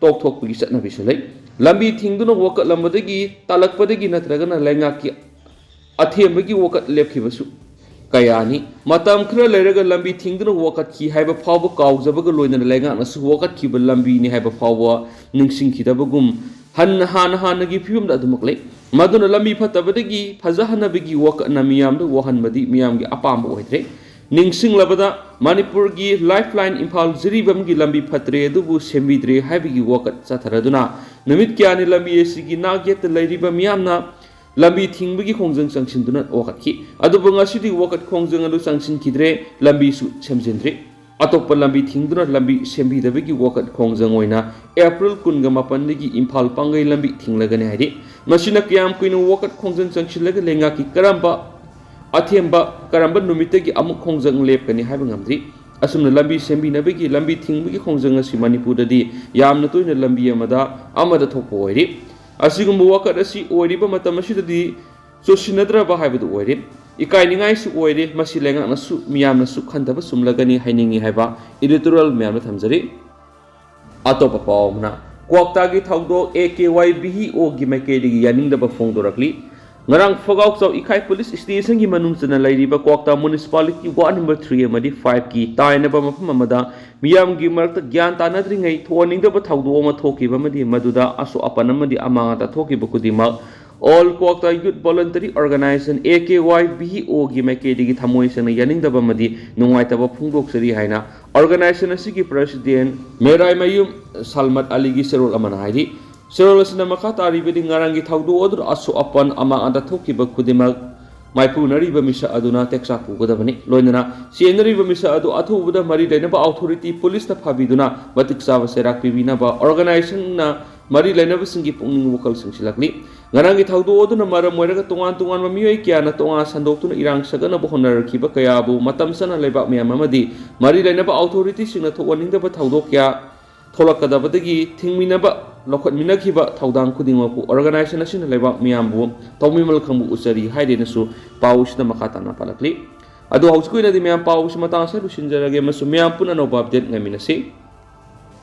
ꯇꯣꯛꯊꯣꯛꯄꯒꯤ ꯆꯠꯅꯕꯤꯁꯨ ꯂꯩ꯫ ꯂꯝꯕꯤ ꯊꯤꯡꯗꯨꯅ ꯋꯥꯀꯠꯂꯝꯕꯗꯒꯤ ꯇꯥꯂꯛꯄꯗꯒꯤ ꯅꯠꯇ꯭ꯔꯒꯅ ꯂꯩꯉꯥꯛꯀꯤ ꯑꯊꯦꯝꯕꯒꯤ ꯋꯥꯀꯠ ꯂꯦꯞꯈꯤꯕꯁꯨ ꯀꯌꯥꯅꯤ꯫ ꯃꯇꯝ ꯈꯔ ꯂꯩꯔꯒ ꯂꯝꯕꯤ ꯊꯤꯡꯗꯨꯅ ꯋꯥꯀꯠꯈꯤ ꯍꯥꯏꯕ ꯐꯥꯎꯕ ꯀꯥꯎꯖꯕꯒ ꯂꯣꯏꯅꯅ ꯂꯩꯉꯥꯛꯅꯁꯨ ꯋꯥꯀꯠꯈꯤꯕ ꯂꯝꯕꯤꯅꯤ ꯍꯥꯏꯕ ꯐꯥꯎꯕ ꯅꯤꯡꯁꯤꯡꯈꯤꯗꯕꯒꯨꯝ ꯍꯟꯅ ꯍꯥꯟꯅ ꯍꯥꯟꯅꯒꯤ ꯐꯤꯕꯝꯗ ꯑꯗꯨꯃꯛ ꯂꯩ꯫ ꯃꯗꯨꯅ ꯂꯝꯕꯤ ꯐꯠꯇꯕꯗꯒꯤ ꯐꯖꯍꯟꯅꯕꯒꯤ ꯋꯥꯀꯠꯅ ꯃꯤꯌꯥꯝꯗ ꯋꯥꯍꯟꯕꯗꯤ ꯃꯤꯌꯥꯝꯒꯤ ꯑꯄꯥꯝꯕ ꯑꯣꯏꯗ꯭ꯔꯦ꯫ ꯅꯤꯡꯁꯤꯡꯂꯕꯗ ꯃꯅꯤꯄꯨꯔꯒꯤ lifeline ꯏꯝꯐꯥꯜ ꯖꯤꯔꯤꯕꯥꯝꯒꯤ ꯂꯝꯕꯤ ꯐꯠꯇ꯭ꯔꯦ ꯑꯗꯨꯕꯨ ꯁꯦꯝꯕꯤꯗ꯭ꯔꯦ ꯍꯥꯏꯕꯒꯤ ꯋꯥꯀꯠ ꯆꯠꯊꯔꯗꯨꯅ ꯅꯨꯃꯤꯠ ꯀꯌꯥꯅꯤ ꯂꯝꯕꯤ ꯑꯁꯤꯒꯤ ꯅꯥꯛ ꯌꯦꯠꯇ ꯂꯩꯔꯤꯕ ꯃꯤꯌꯥꯝꯅ ꯂꯝꯕꯤ ꯊꯤꯡꯕꯒꯤ ꯈꯣꯡꯖꯪ ꯆꯪꯁꯤꯟꯗꯨꯅ ꯋꯥꯀꯠꯈꯤ꯫ ꯑꯗꯨꯕꯨ ꯉꯁꯤꯗꯤ ꯋꯥꯀꯠ ꯈꯣꯡꯖꯪ ꯑꯗꯨ ꯆꯪꯁꯤꯟꯈꯤꯗ꯭ꯔꯦ, ꯂꯝꯕꯤꯁꯨ ꯁꯦꯝꯖꯤꯟꯗ꯭ꯔꯤ꯫ ꯑꯇꯣꯞꯄ ꯂꯝꯕꯤ ꯊꯤꯡꯗꯨꯅ ꯂꯝꯕꯤ ꯁꯦꯝꯕꯤꯗꯕꯒꯤ ꯋꯥꯀꯠ ꯈꯣꯡꯖꯪ ꯑꯣꯏꯅ ꯑꯦꯄ꯭ꯔꯤꯜ ꯀꯨꯟꯒ ꯃꯥꯄꯟꯗꯒꯤ ꯏꯝꯐꯥꯜ ꯄꯥꯡꯒꯩ ꯂꯝꯕꯤ ꯊꯤꯡꯂꯒꯅꯤ ꯍꯥꯏꯔꯤ꯫ ꯃꯁꯤꯅ ꯀꯌꯥꯝ ꯀꯨꯏꯅ ꯋꯥꯀꯠ ꯈꯣꯡꯖꯪ ꯆꯪꯁꯤꯜꯂꯒ ꯂꯩꯉꯥꯛꯀꯤ ꯀꯔꯝꯕ ꯑꯊꯦꯝꯕ, ꯀꯔꯝꯕ ꯅꯨꯃꯤꯠꯇꯒꯤ ꯑꯃꯨꯛ ꯈꯣꯡꯖꯪ ꯂꯦꯞꯀꯅꯤ ꯍꯥꯏꯕ ꯉꯝꯗ꯭ꯔꯤ꯫ ꯑꯁꯨꯝꯅ ꯂꯝꯕꯤ ꯁꯦꯝꯕꯤꯅꯕꯒꯤ ꯂꯝꯕꯤ ꯊꯤꯡꯕꯒꯤ ꯈꯣꯡꯖꯪ ꯑꯁꯤ ꯃꯅꯤꯄꯨꯔꯗꯗꯤ ꯌꯥꯝꯅ ꯇꯣꯏꯅ ꯂꯝꯕꯤ ꯑꯃꯗ ꯑꯃꯗ ꯊꯣꯛꯄ ꯑꯣꯏꯔꯤ꯫ ꯑꯁꯤꯒꯨꯝꯕ ꯋꯥꯀꯠ ꯑꯁꯤ ꯑꯣꯏꯔꯤꯕ ꯃꯇꯝ ꯑꯁꯤꯗꯗꯤ ꯆꯨꯁꯤꯟꯅꯗ꯭ꯔꯕ ꯍꯥꯏꯕꯗꯨ ꯑꯣꯏꯔꯦ꯫ ꯏꯀꯥꯏꯅꯤꯡꯉꯥꯏꯁꯨ ꯑꯣꯏꯔꯦ꯫ ꯃꯁꯤ ꯂꯩꯉꯥꯛꯅꯁꯨ ꯃꯤꯌꯥꯝꯅꯁꯨ ꯈꯟꯊꯕ ꯆꯨꯝꯂꯒꯅꯤ ꯍꯥꯏꯅꯤꯡꯏ ꯍꯥꯏꯕ editorial ꯃꯌꯥꯝꯗ ꯊꯝꯖꯔꯤ꯫ ꯑꯇꯣꯞꯄ ꯄꯥꯎ ꯑꯃꯅ, ꯀ꯭ꯋꯥꯛꯇꯥꯒꯤ ꯊꯧꯗꯣꯛ A K Y B E ꯑꯣꯒꯤ ꯃꯥꯏꯀꯩꯗꯒꯤ ꯌꯥꯅꯤꯡꯗꯕ ꯐꯣꯡꯗꯣꯔꯛꯂꯤ꯫ ꯉꯔꯥꯡ ꯐꯒꯥꯎꯆꯥꯎ ꯏꯈꯥꯏ ꯄꯨꯂꯤꯁ ꯁ꯭ꯇꯦꯁꯟꯒꯤ ꯃꯅꯨꯡ ꯆꯟꯅ ꯂꯩꯔꯤꯕ ꯀ꯭ꯋꯥꯛꯇꯥ ꯃ꯭ꯌꯨꯅꯤꯁꯤꯄꯥꯂꯤꯇꯤ ꯋꯥꯔꯗ ꯅꯝꯕꯔ ꯊ꯭ꯔꯤ ꯑꯃꯗꯤ ꯐꯥꯏꯚꯀꯤ ꯇꯥꯏꯅꯕ ꯃꯐꯝ ꯑꯃꯗ ꯃꯤꯌꯥꯝꯒꯤ ꯃꯔꯛꯇ ꯒ꯭ꯌꯥꯟ ꯇꯥꯅꯗ꯭ꯔꯤꯉꯩ ꯊꯣꯛꯍꯟꯅꯤꯡꯗꯕ ꯊꯧꯗꯣꯛ ꯑꯃ ꯊꯣꯛꯈꯤꯕ ꯑꯃꯗꯤ ꯃꯗꯨꯗ ꯑꯁꯣꯛ ꯑꯄꯟ ꯑꯃꯗꯤ ꯑꯃꯥꯡ ꯑꯇꯥ ꯊꯣꯛꯈꯤꯕ ꯈꯨꯗꯤꯡꯃꯛ All Kwakta Youth Voluntary Organization, A K Y B O ꯒꯤ ꯃꯥꯏꯀꯩꯗꯒꯤ ꯊꯃꯣꯏ ꯁꯦꯡꯅ ꯌꯥꯅꯤꯡꯗꯕ ꯑꯃꯗꯤ ꯅꯨꯡꯉꯥꯏꯇꯕ ꯐꯣꯡꯗꯣꯛꯆꯔꯤ ꯍꯥꯏꯅ ꯑꯣꯔꯒꯅꯥꯏꯖꯦꯁꯟ ꯑꯁꯤꯒꯤ ꯄ꯭ꯔꯦꯁꯤꯗꯦꯟ ꯃꯦꯔꯥꯏꯃꯌꯨꯝ ꯁꯜꯃꯠ ꯑꯂꯤꯒꯤ ꯆꯦꯔꯣꯜ ꯑꯃꯅ ꯍꯥꯏꯔꯤ꯫ ꯆꯦꯔꯣꯜ ꯑꯁꯤꯅ ꯃꯈꯥ ꯇꯥꯔꯤꯕꯗꯤ ꯉꯔꯥꯡꯒꯤ ꯊꯧꯗꯣꯛ ꯑꯗꯨꯗ ꯑꯁꯣꯛ ꯑꯄꯟ ꯑꯃꯥꯡ ꯑꯇꯥ ꯊꯣꯛꯈꯤꯕ ꯈꯨꯗꯤꯡꯃꯛ ꯃꯥꯏꯄꯨꯅꯔꯤꯕ ꯃꯤꯁꯛ ꯑꯗꯨꯅ ꯇꯦꯛꯆꯥꯛ ꯄꯨꯒꯗꯕꯅꯤ꯫ ꯂꯣꯏꯅꯅ ꯆꯦꯟꯅꯔꯤꯕ ꯃꯤꯁꯛ ꯑꯗꯨ ꯑꯊꯨꯕꯗ ꯃꯔꯤ ꯂꯩꯅꯕ ꯑꯣꯊꯣꯔꯤꯇꯤ ꯄꯨꯂꯤꯁꯇ ꯐꯥꯕꯤꯗꯨꯅ ꯃꯇꯤꯛ ꯆꯥꯕ ꯆꯩꯔꯥꯛ ꯄꯤꯕꯤꯅꯕ ꯑꯣꯔꯒꯅꯥꯏꯖꯦꯁꯟꯅ ꯃꯔꯤ ꯂꯩꯅꯕꯁꯤꯡꯒꯤ ꯄꯨꯛꯅꯤꯡ ꯋꯥꯈꯜ ꯁꯤꯡꯁꯤꯜꯂꯛꯂꯤ꯫ ꯉꯔꯥꯡꯒꯤ ꯊꯧꯗꯣꯛ ꯑꯗꯨꯅ ꯃꯔꯝ ꯑꯣꯏꯔꯒ ꯇꯣꯉꯥꯟ ꯇꯣꯉꯥꯟꯕ ꯃꯤꯑꯣꯏ ꯀꯌꯥꯅ ꯇꯣꯉꯥꯟ ꯁꯟꯗꯣꯛꯇꯨꯅ ꯏꯔꯥꯡ ꯁꯥꯒꯠꯅꯕ ꯍꯣꯠꯅꯔꯛꯈꯤꯕ ꯀꯌꯥꯕꯨ ꯃꯇꯝ ꯆꯥꯅ ꯂꯩꯕꯥꯛ ꯃꯤꯌꯥꯝ ꯑꯃꯗꯤ ꯃꯔꯤ ꯂꯩꯅꯕ ꯑꯣꯊꯣꯔꯤꯇꯤꯁꯤꯡꯅ ꯊꯣꯛꯍꯟꯅꯤꯡꯗꯕ ꯊꯧꯗꯣꯛ ꯀꯌꯥ ꯊꯣꯛꯂꯛꯀꯗꯕꯗꯒꯤ ꯊꯤꯡꯃꯤꯅꯕ ꯂꯧꯈꯠꯃꯤꯟꯅꯈꯤꯕ ꯊꯧꯗꯥꯡ ꯈꯨꯗꯤꯡꯃꯛꯄꯨ ꯑꯣꯔꯒꯅꯥꯏꯖꯦꯁꯟ ꯑꯁꯤꯅ ꯂꯩꯕꯥꯛ ꯃꯤꯌꯥꯝꯕꯨ ꯊꯧꯃꯤꯃꯜ ꯈꯪꯕ ꯎꯠꯆꯔꯤ ꯍꯥꯏꯗꯨꯅꯁꯨ ꯄꯥꯎ ꯑꯁꯤꯗ ꯃꯈꯥ ꯇꯥꯅ ꯄꯥꯜꯂꯛꯂꯤ꯫ ꯑꯗꯣ ꯍꯧꯖꯤꯛꯀꯤ ꯑꯣꯏꯅꯗꯤ ꯃꯌꯥꯝ ꯄꯥꯎ ꯑꯁꯤ ꯃꯇꯥꯡ ꯑꯁꯤꯗ ꯂꯣꯏꯁꯤꯟꯖꯔꯒꯦ ꯑꯃꯁꯨꯡ ꯃꯌꯥꯝ ꯄꯨꯟꯅ ꯑꯅꯧꯕ ꯑꯞꯗꯦꯠ ꯉꯥꯏꯃꯤꯟꯅꯁꯤ꯫